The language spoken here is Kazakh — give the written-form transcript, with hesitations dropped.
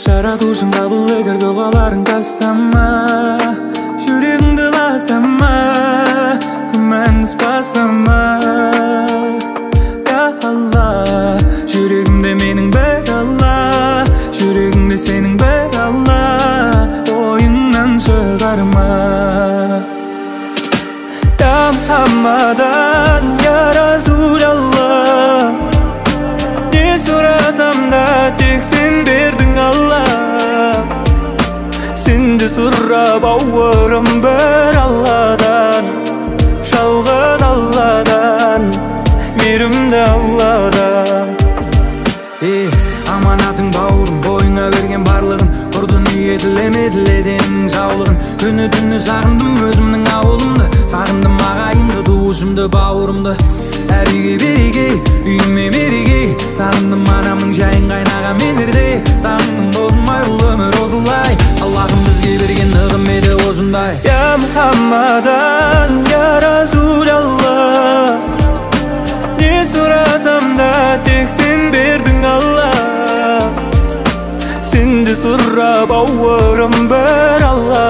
Жаратушың қабыл етер дұғаларың тастама, жүрегіңді ластама, күмән бастама. Я Алла, жүрегімде менің бір Алла, жүрегімде сенің бір Алла, ойыңнан шығарма. Я Мұхаммадан, я Расулалла, не сұрасам да тек сен бердің Алла. Сенді сұрап ауырым бір Алладан, жалғыз Алладан, мейірімді Алладан. Аманатың бауырым, бойыңа берген барлығын, құр дүние тілеме, тіледеннің жаулығын. Күні түні сағындым өзімнің ауылымды, сағындым ағайынды, туысымды, бауырымды. Әр үйге береке, үйіме мереке, сағындым анамның жайын қайнаған менерде. Сағындым досым-ай, бұл өмір осылай, Аллахым бізге берген нығметі осындай. Я Мұхаммадан, я Расулалла, не сұрасам да тек сен бердің Алла. Сенді сұрап ауырым бір Алла.